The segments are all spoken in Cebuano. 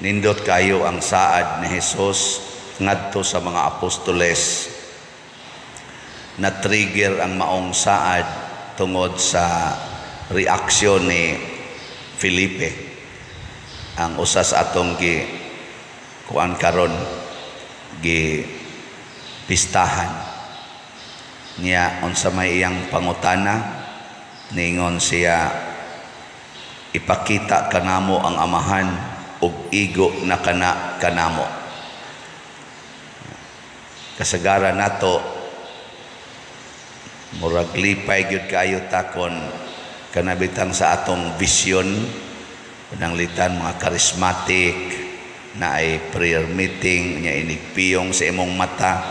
Nindot kayo ang saad ni Jesus ngadto sa mga apostoles. Na trigger ang maong saad tungod sa reaksyon ni Felipe, ang usa sa atong gi kuan karon, gi pistahan niya. Unsa may iyang pangutana, ningon siya, "Ipakita kanamo ang Amahan ug igo na kana kanamo." Kasagaran nato, murag lipay gyud kaayo takon kanabitang sa atong vision, pananglitan mga charismatic na ay prayer meeting nya, inigpiyong sa imong mata,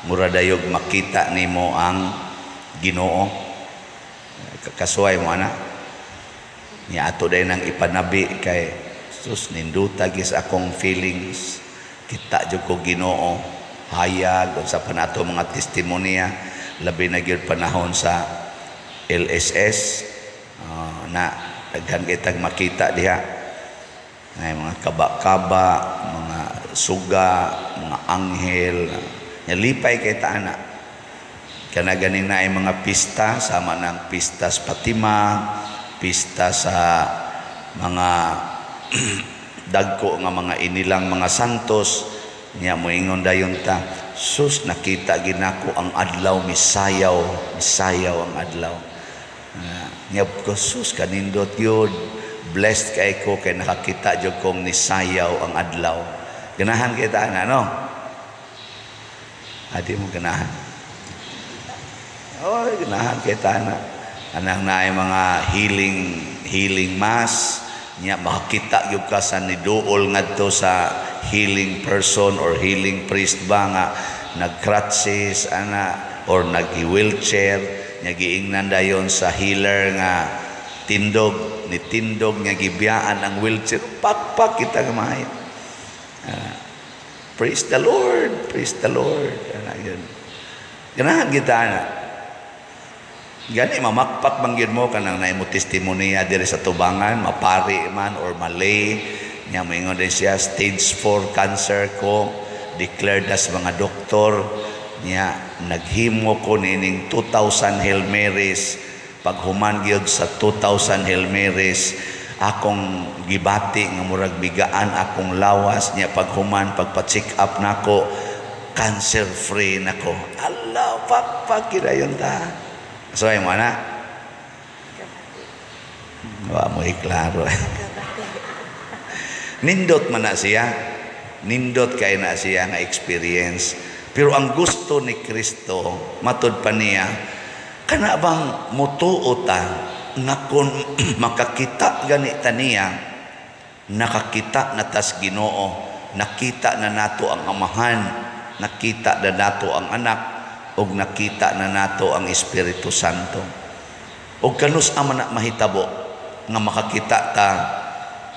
mura dayog makita nimo ang Ginoo. Kasuway mo ana niya, ato day nang ipanabi kay sus, ninduta gis akong feelings, kita jud ko Ginoo, hayag unsa pa nato mga testimonya, labi na gyud panahon sa LSS, na daghan kitag makita diha ay mga kaba-kaba, mga suga, mga anghel nya, lipay kay ta ana. Kana ganing na ay mga pista sama ng pista sa Fatima, pista sa mga dagko nga mga inilang mga santos niya, moingon dayon ta, "Sus, nakita ginako ang adlaw, misayaw, misayaw ang adlaw." Nya ko, "Sus, kanindot yun, blessed kay ko kay nakakita jud kong nisayaw ang adlaw." Ganahan kita ana, no? Adi mo ganahan? Oh, ganahan kita ana. Anang naay mga healing healing mass nya, makakita gyud ka sa niduol ngadto sa healing person or healing priest ba nga nag-crutches ana or nag-wheelchair nya, giingnan dayon sa healer nga tindog ni tindog nga gibiyaan ang wheelchair, pakpak kita nga maayo. Praise the Lord, praise the Lord ana yun. Ganahan kita ana. Gani mamakpak man gyud mo kanang naay mo testimonya diri sa tubangan, mapari man or malay nya, moingon din siya, "Stage 4 cancer ko, declared as mga doktor niya, naghimo ko niining 2,000 Hail Marys. Paghuman gyud sa 2,000 Hail Marys, akong gibati nga murag bigaan akong lawas niya. Paghuman, pagpa-check up nako, cancer free nako." Allah, pakpak dayon ta. So ay mo na wa mo iklaro. Nindot man na siya, nindot kay na siya nga experience. Pero ang gusto ni Kristo, matud pa niya, kana bang mutuo ta nga kung makakita gani ta niya, nakakita na tas Ginoo, nakita na nato ang Amahan, nakita na nato ang Anak, ug nakita na nato ang Espiritu Santo? Ug kanus man na mahitabo nga makakita ta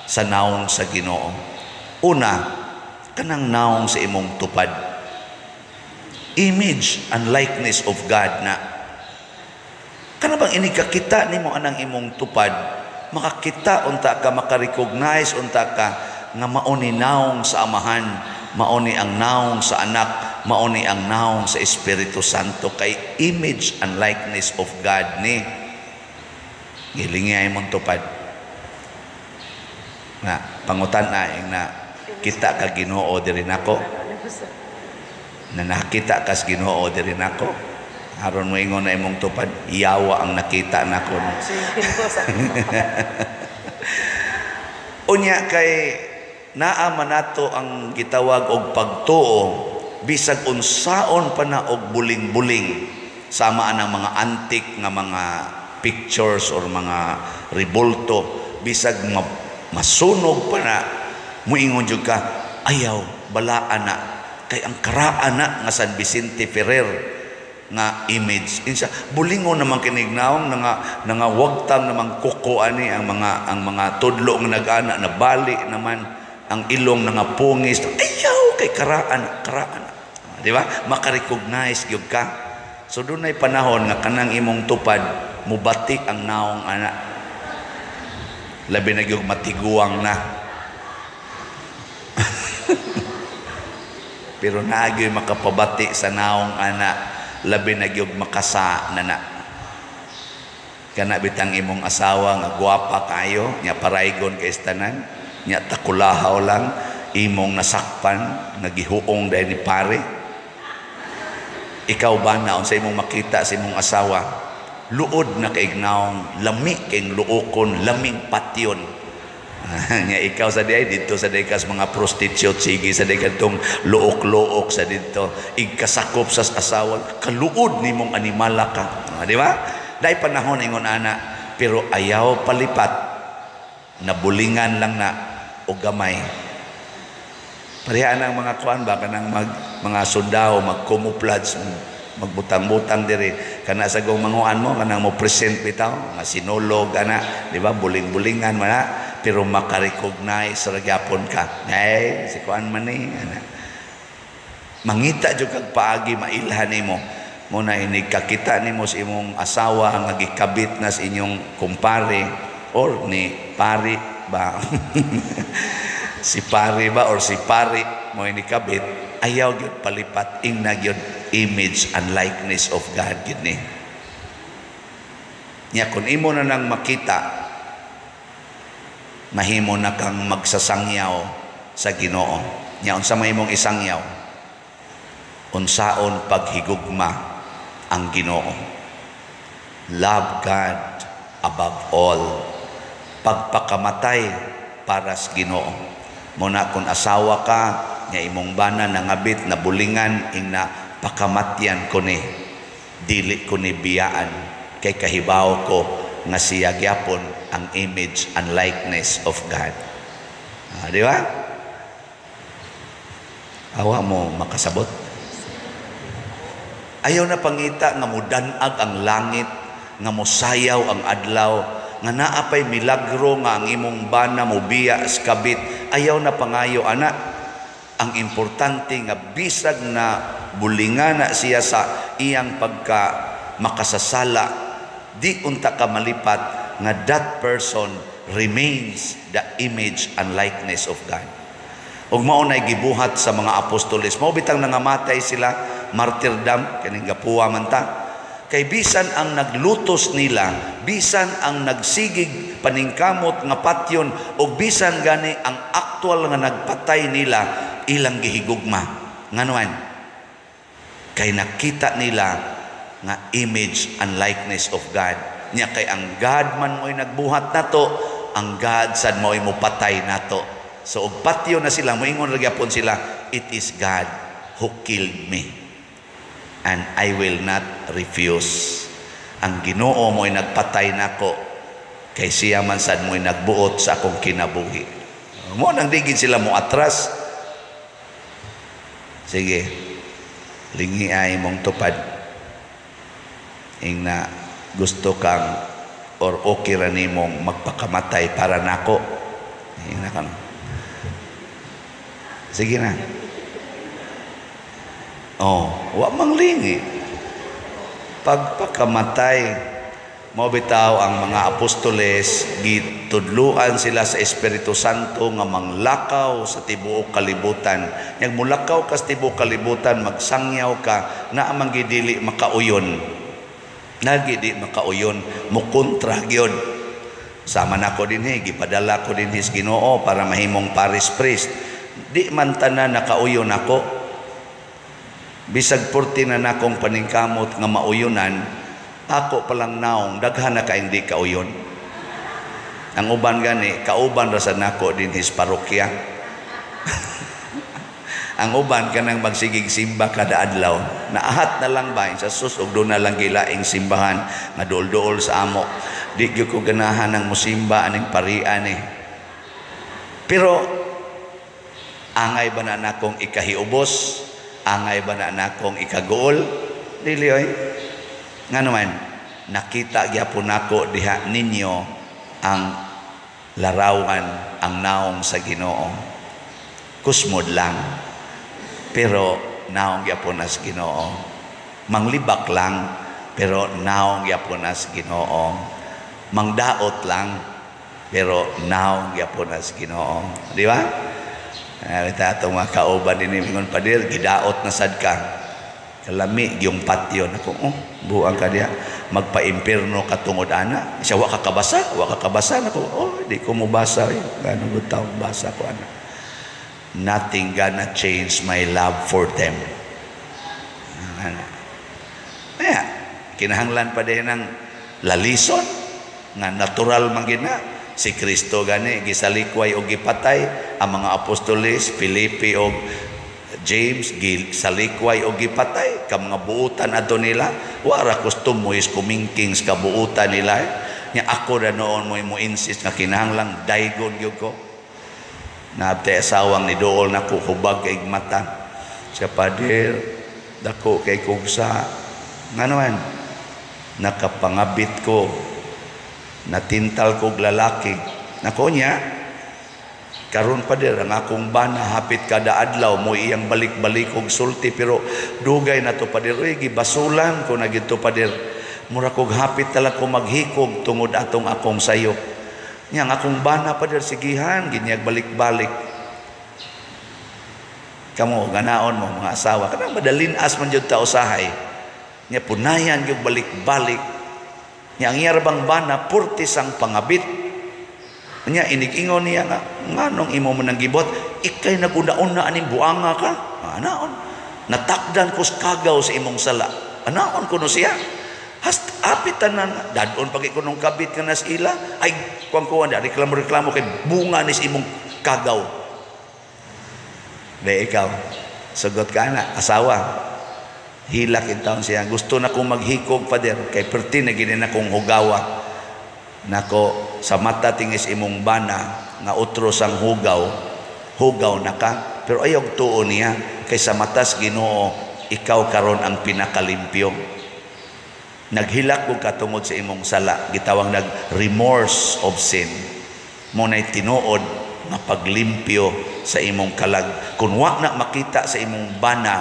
sa naong sa Ginoo? Una, kanang naong sa imong tupad, image and likeness of God na. Kana bang inikakita nimo anang imong tupad, makakita unta ka, makarecognize unta ka nga mao ni naong sa Amahan, mao ni ang naong sa Anak, mao ni ang naong sa Espiritu Santo, kay image and likeness of God ni. Gilingi ay mong tupad na pangutan na ing na kita ka Ginoo diri nako, na nakita kas Ginoo diri nako, aron moingon na imong tupad, "Yawa ang nakita nako." Sige po sa Unya kay naa man nato ang gitawag og pagtuo, bisag unsaon pa na og buling-buling, sama ang mga antik nga mga pictures or mga rebulto, bisag masunog pa na, muingon jud ka, "Ayaw, balaan na kay ang karaan na nga San Vicente Ferrer nga image." Insa bulingon naman kinig naong nga wagtang namang kuko ani, ang mga tudlo nga nag-ana na bali naman ang ilong nga pungis, "Ayaw kay karaan, karaan." Di ba maka-recognize gyud ka? So dunay panahon nga kanang imong tupad mubati ang naong ana, labi na gyud matiguang na. Pero naa gyoy makapabati sa naong ana, labi na gyud makasa na na. Kana bitang imong asawa nga gwapa kayo, nya paraygon kay tanan, nya takulahaw lang imong nasakpan nga gihuong dahil ni pare. Ikaw ba na unsa imong makita sa imong asawa? Luod na kay naong, lami kay luokon, laming patyon. Nya ikaw sa diay didto sa diay kas mga prostitute, sige sa diay kadtong luok-luok sa didto, igkasakop sa asawa, kaluod nimong animala ka. Di ba? Dai panahon ingon ana, pero ayaw palipat, nabulingan lang na o gamay. Pareha ang mga kuan ba, kanang mga sundao mag-camouflage, magbutang-butang diri kana sa gong manguan mo, kanang mo present bitaw nga sinulog ana, di ba? Buling-bulingan man na, pero maka-recognize ra gyapon ka. Ay, si kuan man ni ana. Mangita jud kag paagi mailhan nimo. Mo na inig kakita nimo sa imong asawa nga gikabit na sa inyong kumpare or ni pari ba, si pari ba or si pari mo ini kabit, ayaw gyud palipat, ingna gyud image and likeness of God gyud ni. Nya kun imo na nang makita, mahimo na kang magsasangyaw sa Ginoo. Nya unsa may imong isangyaw? Unsaon paghigugma ang Ginoo. Love God above all. Pagpakamatay para sa Ginoo. Muna kung asawa ka, nya imong bana nangabit na bulingan, ingna pakamatyan ko ni, dili ko ni biyaan, kay kahibaw ko nga siya gyapon ang image and likeness of God. Di ba? Awa mo makasabot. Ayaw na pangita nga mudanag ang langit, nga mosayaw ang adlaw, nga naa pay milagro nga ang imong bana mobiya sa kabit. Ayaw na pangayo ana. Ang importante nga bisag na bulingana siya sa iyang pagka makasasala, di unta ka malipat nga that person remains the image and likeness of God. Ug mao nay gibuhat sa mga apostoles. Mao bitang nangamatay sila, martyrdom, kaning gapuwa man ta. Kay bisan ang naglutos nila, bisan ang nagsigig paningkamot nga patyon, ug bisan gani ang aktual nga nagpatay nila, ilang gihigugma. Nganuan? Kay nakita nila nga image and likeness of God. Nya kay ang God man mo'y nagbuhat nato, ang God sad mo'y mopatay nato. So og patyo na sila, moingon ra gyapon sila, "It is God who killed me and I will not refuse." Ang Ginoo mo'y nagpatay nako kay siya man sad mo'y nagbuot sa akong kinabuhi. Mo nang digid sila mo atras. Sige. Lingi ay mong tupad. Ingna gusto kang or okay ra nimong magpakamatay para nako. Ingna kan. Sige na. Oh, wa mang lingi. Pagpakamatay, mao bitaw ang mga apostoles gitudluan sila sa Espiritu Santo nga manglakaw sa tibuok kalibutan. Yang mulakaw ka sa tibuok kalibutan, magsangyaw ka, naa man dili makauyon. Nagi di makauyon, mukontra gyud. Sama nako dinhi, gipadala ko dinhi sa Ginoo para mahimong parish priest. Di man tanan nakauyon ako. Bisag purti na nakong paningkamot nga mauyonan, ako palang naong daghan na kaayong di kauyon. Ang uban gani kauban ra sa nako dinhi sa parokya. Ang uban kanang magsigig simba kada adlaw. Naahat na lang ba sa sus og doon na lang gilaing simbahan nga duol-duol sa amo. Di gyud ko ganahan ang musimba aning parian eh. Pero angay ba na nakong ikahiubos? Angay ba na nakong ikaguol? Dili oy. Nga naman, nakita gyapon nako diha ninyo ang larawan, ang naong sa Ginoo. Kusmod lang. Pero naong gyapon na sa Ginoo. Manglibak lang, pero naong gyapon na sa Ginoo. Mangdaot lang, pero naong gyapon na sa Ginoo. Di ba? Kita atong mga kauban dinhi mingon, "Pader, gidaot na sad ka. Kalami gyung patyon." Ako, "Oh, buang ka diha. Magpa-impierno ka tungod ana." Siya, "Wa ka kabasa, wa ka kabasa." Nako, "Oh, di ko mobasa eh. Gano gud taong basa ko ana." Nothing gonna change my love for them. Ana. Kaya, kinahanglan pa din ng lalison nga natural man gid na. Si Kristo gani gisalikway og gipatay, ang mga apostoles Felipe og James gisalikway og gipatay ka mga buutan adto nila. Wa ra kustumoy kumingkings kabuutan nila. Nya ako na noon mo insist nga kinahanglang daygon gyud ko. Naabtay asawang ni dool nako, hubag kay mata siya, "Pader, dako kay kugsa ngano man nakapangabit ko, natintal kog lalaki." Nako niya, "Karon, pader, ang akong bana hapit kada adlaw mo iyang balik-balik og sulti, pero dugay na to, pader, oy, gibasulan ko na gito, pader. Mura kog hapit tala ko maghikog tungod atong akong sayop. Nya ang akong bana, pader, sigihan ginyag balik-balik." Kamo ganaon mo mga asawa, kanang madalin-as man jud ta usahay. Nya punayan gyud balik-balik. Nya ang iya bang bana purti sang pangabit. Nya inig-ingon niya nga, "Nganong imo man nang gibot? Ikay naguna-una aning buanga ka. Anaon? Natakdan ko kagaw sa imong sala." Anaon kuno siya. Hast apit tanan dadon pag ikunong kabit nga nas ila ay kuang kuan da reklamo-reklamo kay bunga ni sa imong kagaw. Be ikaw, sugot ka na, asawa. Hilak in taon siya. "Gusto na kong maghikog, Father, kay perti na gini na kong hugawa." Nako, sa mata tingis imong bana nga otro sang hugaw, hugaw na ka. Pero ayaw tuo niya, kay sa matas Ginoo, ikaw karon ang pinakalimpyo. Naghilak ko katungod sa imong sala, gitawang nag remorse of sin. Mo na'y tinuod nga paglimpyo sa imong kalag. Kung wa na makita sa imong bana,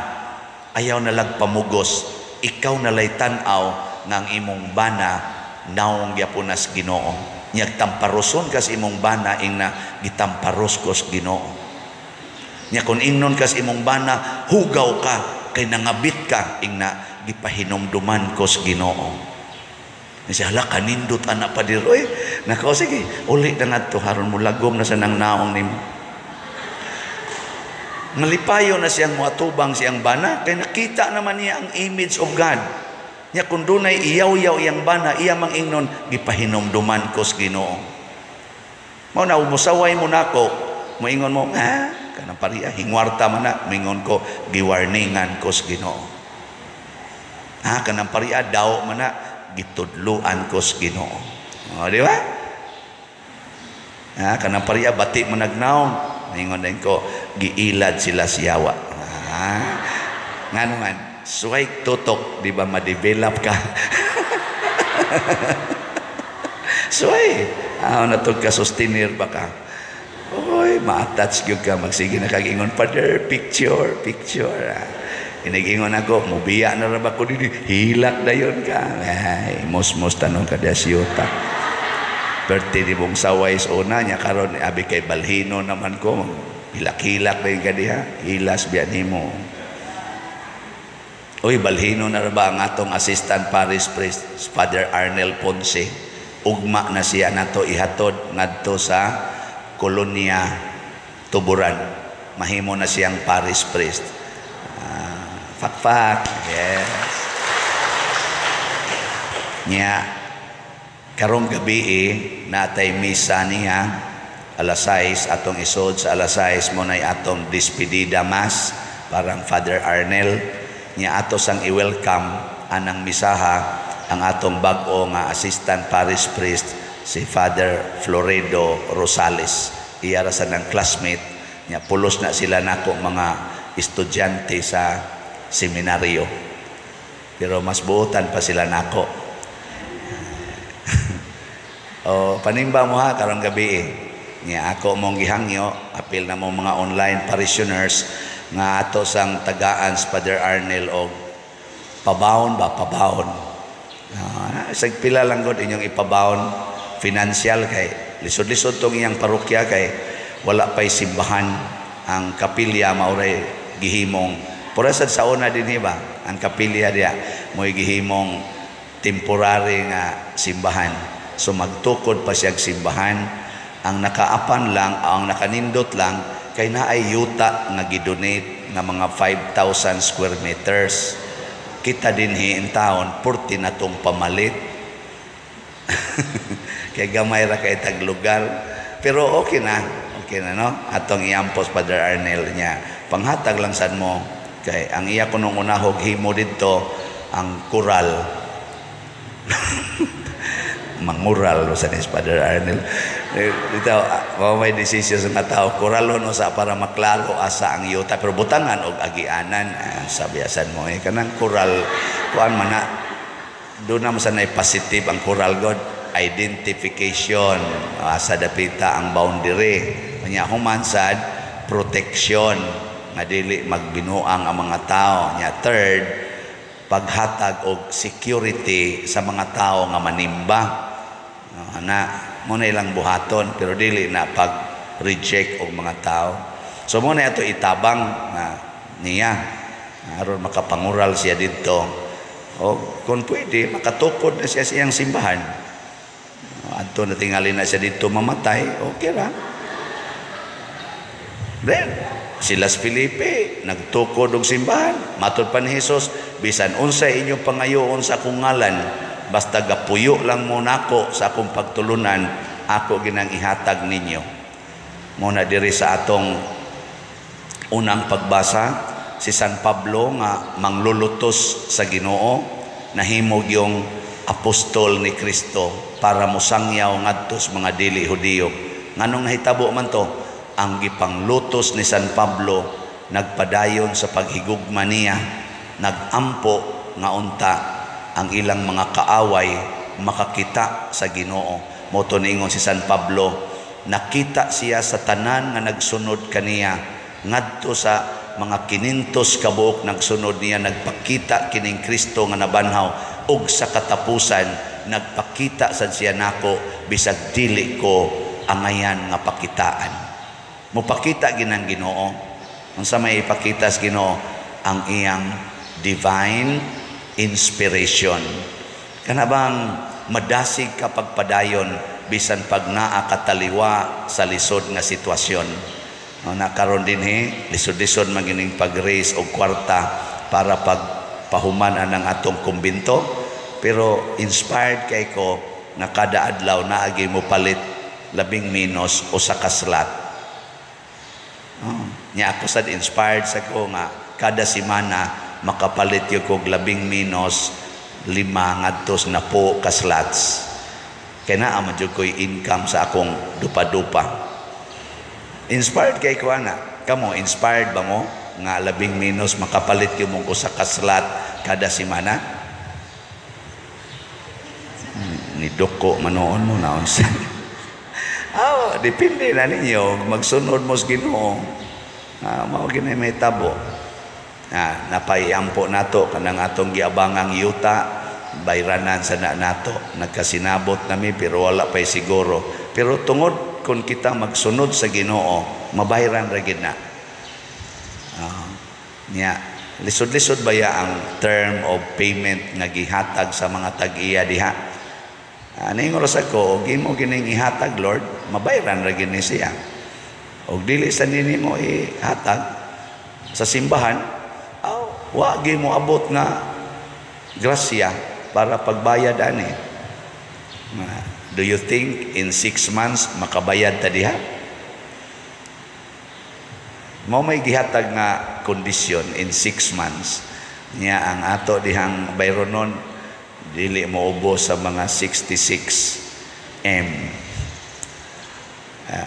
ayaw na lag pamugos, ikaw na lay tan-aw nga ang imong bana naong gyapon nas Ginoo. Nyag tamparoson kas imong bana, ing na gitamparos kos Ginoo. Nya kung ingnon kas imong bana, "Hugaw ka kay nangabit ka," ing na gipahinumduman kos Ginoo. Siya, "Hala, kanindot anak, pader oy." Nako, "Sige, uli na ngadto haron mo lagom na sa nang naong nimo." Nalipayo na siyang muatubang siyang bana kay nakita naman niya ang image of God. Nya kung dunay iyaw-yaw iyang bana, iya mang ingnon, "Gipahinumduman ko sa Ginoo." Mao na musaway mo nako, moingon mo, "Ha, kanang pariya hingwarta man na," mingon ko, "Giwarningan ko sa Ginoo." "Ha, kanang pariya daw man na," "Gitudluan ko sa Ginoo." O, di ba? "Ha, kanang pariya bati man nagnaong," ningon din ko, "Giilad sila siyawa." Ha, ngano man, suway tutok, di ba ma-develop ka? Suway, ah, natog ka sustainer ba ka? Oy, ma-attach gyud ka, magsige na kag ingon, "Father, picture, picture." Ah. Inigingon ako, "Mubiya na ra ba ko dinhi?" Hilak dayon ka. Ay, mos-mos tanong ka siyuta. Perti di mong saway sa una niya karon abi kay balhino naman ko, hilak-hilak na ka diha, hilas biya nimo. Uy, balhino na ra ba ang atong assistant parish priest, Father Arnel Ponce. Ugma na siya nato ihatod ngadto sa Kolonya Tuburan. Mahimo na siyang parish priest. Fakfak, yes. Nya karong gabi eh, natay misa niya alas 6 atong isod sa alas 6 mo nay atong despedida mass parang Father Arnel. Nya ato sang i-welcome anang misaha ang atong bag-o nga assistant parish priest, si Father Floredo Rosales. Iya ra sa nang classmate nya, pulos na sila nako mga estudyante sa seminaryo, pero mas buotan pa sila nako. O panimba mo ha karong gabi eh. Nya ako mong gihangyo, apil na mo mga online parishioners nga ato sang tagaan sa Father Arnel og pabawon ba, pabawon. Sag pila lang gud inyong ipabawon financial kay lisod-lisod tong iyang parokya kay wala pay simbahan. Ang kapilya mao ray gihimong pura sad sa una dinhi ba, ang kapilya diya mo'y gihimong temporary nga simbahan. So magtukod pa siya simbahan. Ang nakaapan lang, ang nakanindot lang kay naay yuta nga gidonate nga mga 5,000 square meters. Kita dinhi in town, purti na tong pamalit. Kay gamay ra kay tag lugar. Pero okay na. Okay na, no? Atong iampos Father Arnel niya. Panghatag lang sad mo kay ang iya kunong unahog himo didto ang kural. Mangural sa ni Father Arnel. Dito, mao may desisyon sa mga tao, kuralon sa para maklaro asa ang yuta, pero butangan og agianan, sabiasan mo eh kanang kural kuan man na doon na sa nay positive ang kural god identification, asa dapita ang boundary nya, human sad protection nga dili magbinuang ang mga tao nya, third, paghatag og security sa mga tao nga manimba. Na mo na ilang buhaton, pero dili na pag reject og mga tao. So mo na ato itabang na niya aron makapangural siya didto o kung pwede makatukod na siya sa iyang simbahan. Adto na tingali na siya didto mamatay, okay ra. Then sila Felipe nagtukod og simbahan. Matod pa ni Jesus, bisan unsay inyong pangayoon sa akong ngalan, basta gapuyo lang mo nako sa akong pagtulunan, ako ginang ihatag ninyo. Mo na diri sa atong unang pagbasa, si San Pablo nga manglulutos sa Ginoo nahimog yung apostol ni Kristo para mosangyaw ngadto sa mga dili Hudiyo. Nganong nahitabo man to? Ang gipanglutos ni San Pablo nagpadayon sa paghigugma niya, nagampo nga unta ang ilang mga kaaway makakita sa Ginoo. Mo to niingon si San Pablo, nakita siya sa tanan nga nagsunod kaniya ngadto sa mga 500 kabuok nagsunod niya, nagpakita kining Kristo nga nabanhaw, ug sa katapusan nagpakita sad siya nako bisag dili ko angayan nga pakitaan. Mopakita ginang Ginoo. Unsa may ipakita sa Ginoo? Ang iyang divine inspiration. Kana bang madasig ka pagpadayon bisan pag naa kataliwa sa lisod nga sitwasyon? No, nakaron dinhi lisod-lisod magining pag-raise og kwarta para pagpahuman anang atong kumbinto, pero inspired kay ko nga kada adlaw naagi mo palit labing menos usa ka slot. Oh, nya ako sad inspired sa ko nga kada semana makapalit gyud kog labing menos 5 ngadto sa 10 ka slots. Kay naa man jud ko'y income sa akong dupa-dupa. Inspired kay ko ana. Kamo, inspired ba mo nga labing menos makapalit gyud mo usa ka slot kada semana? Ni duko manoon mo na unsa. Oh, depende na ninyo magsunod mo sa Ginoo. Mao gini may tabo. Napayampo nato kanang atong giabangang yuta, bayranan sa na nato. Nagkasinabot nami pero wala pa'y siguro. Pero tungod kung kita magsunod sa Ginoo, mabayran ra gid na. Nya lisod-lisod ba ya ang term of payment nga gihatag sa mga tag-iya diha? Ningon ra sa ko, og imo gining ihatag, Lord, mabayran ra gini siya. Og dili sa nini mo ihatag sa simbahan, aw, wa gi mo abot nga grasya para pagbayad ani. Do you think in 6 months makabayad ta diha? Mao may gihatag nga kondisyon in 6 months. Nya ang ato dihang bayronon dili mo ubos sa mga 66 M.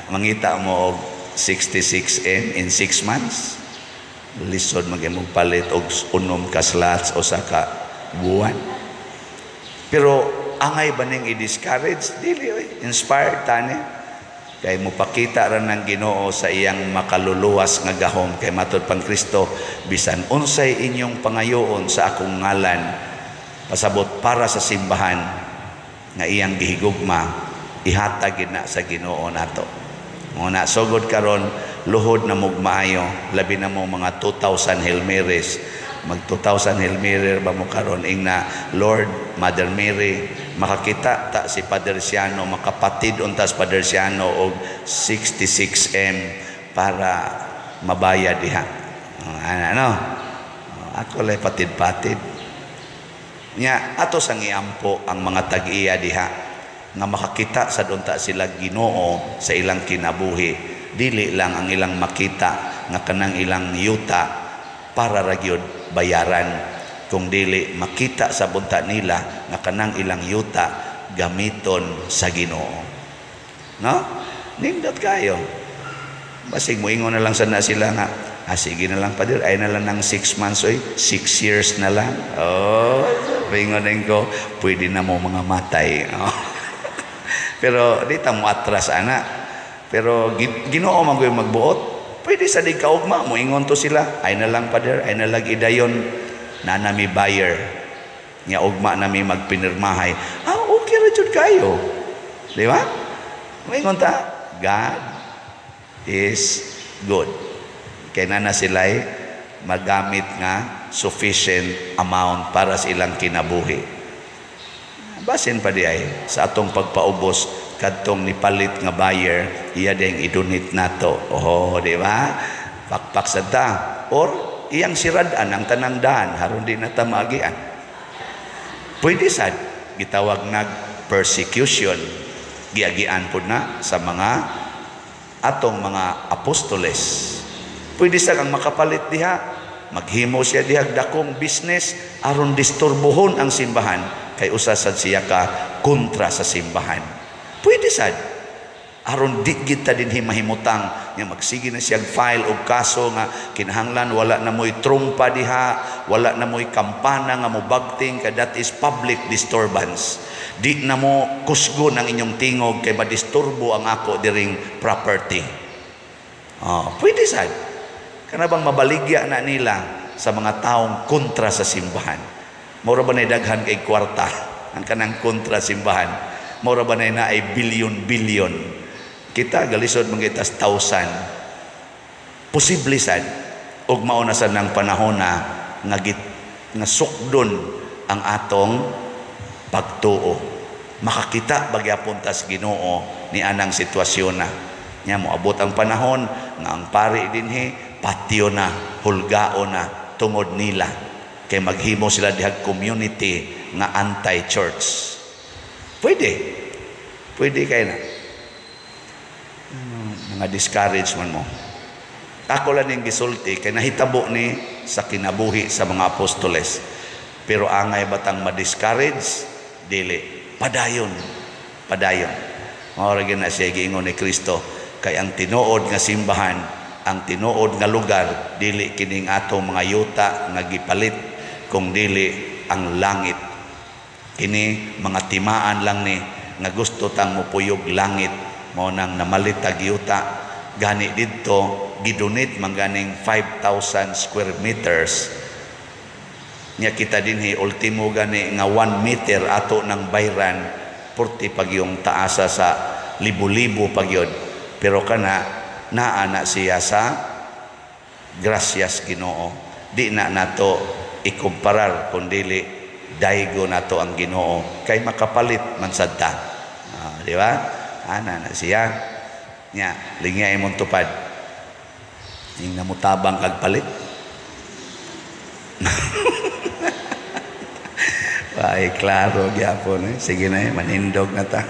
Mangita mo og 66 M in 6 months. Lisod magyamong palit og 6 ka slots o sa ka buwan. Pero angay ba ning i-discourage? Dili oy, inspired tani. Kay mopakita ra ng Ginoo sa iyang makaluluwas nga gahom kay matud pang Kristo, bisan unsay inyong pangayoon sa akong ngalan, pasabot para sa simbahan nga iyang gihigugma, ihatag gid na sa Ginoo nato. Muna sugod karon Luhod na mog maayo, labi na mo mga 2,000 Hail Marys. Mag 2,000 Hail Mary ba mo karon, ingna, "Lord, Mother Mary, makakita ta si Father Siano, makapatid untas Father Siano og 66M para mabayad diha." Ano? Ako lay patid-patid. Nya ato sang iampo ang mga tag-iya diha nga makakita sa unta sila Ginoo sa ilang kinabuhi. Dili lang ang ilang makita nga kanang ilang yuta para ra gyud bayaran, kung dili makita sa bunta nila nga kanang ilang yuta gamiton sa Ginoo. No? Nindot kayo. Basig moingon na lang sana sila nga, "Ah, sige na lang, Pader, ay na lang ng 6 months, oy, 6 years na lang." Oh, ingon din ko, pwede na mo mga matay. Oh. Pero di ta mo atras ana. Pero Ginoo man ko'y magbuot. Pwede sa di kaugma mo ingon to sila, "Ay na lang, Pader, ay na lang idayon na nami buyer. Nya ugma nami magpinirmahay." Ah, okay ra jud kayo. Di ba? Moingon ta, God is good. Kay na sila'y magamit nga sufficient amount para sa ilang kinabuhi. Basin pa di ay sa atong pagpaubos, kadtong nipalit nga buyer, iya ding i-donate nato. Oh, di ba? Pakpak sa ta. Or iyang siradan ang tanang daan haron di na ta maagian. Pwede sad gitawag nag persecution. Giagian pud na sa mga atong mga apostoles. Pwede sa kang makapalit diha, maghimo siya diha dakong business aron disturbohon ang simbahan kay usa sad siya ka kontra sa simbahan. Pwede sad aron di kita dinhi mahimutang nga magsige na siyang file og kaso nga kinahanglan wala na mo'y trumpa diha, wala na mo'y kampana nga mobagting kay that is public disturbance. Di na mo kusgon ang inyong tingog kay madisturbo ang ako diring property. Oh, pwede sad. Kana bang mabaligya na nila sa mga taong kontra sa simbahan. Mura ba na daghan kay kwarta ang kanang kontra simbahan? Mura ba na ay bilyon-bilyon? Kita galisod man kita thousand. Posible sad ug mao na sad ng panahon na nga, nga sukdon ang atong pagtuo. Makakita bagyapon tas Ginoo ni anang sitwasyon na. Nya moabot ang panahon nga ang pari dinhi patio na, hulgao na tungod nila kay maghimo sila dihag community nga anti-church. Pwede. Pwede kay na. Mga discourage man mo. Ako lang ning gisulti kay nahitabo ni sa kinabuhi sa mga apostoles. Pero angay batang ma-discourage? Dili. Padayon. Padayon. Mao ra gyud na siya giingon ni Kristo kay ang tinuod nga simbahan, ang tinuod nga lugar dili kining atong mga yuta nga gipalit kung dili ang langit. Kini mga timaan lang ni nga gusto tang mupuyog langit, mao nang namalit tag yuta. Gani didto gidonate man ganing 5,000 square meters. Nya kita dinhi ultimo gani nga 1 meter ato ng bayran purti pag yung taasa sa libo-libo pagyod, pero kana naa na siya sa grasyas Ginoo. Di na nato ikumparar kung dili daigo nato ang Ginoo kay makapalit man sad ta. Di ba? Ana na siya. Nya lingya imong tupad ing namutabang kag palit. Ay, klaro gyapon eh. Sige na eh, manindog na ta.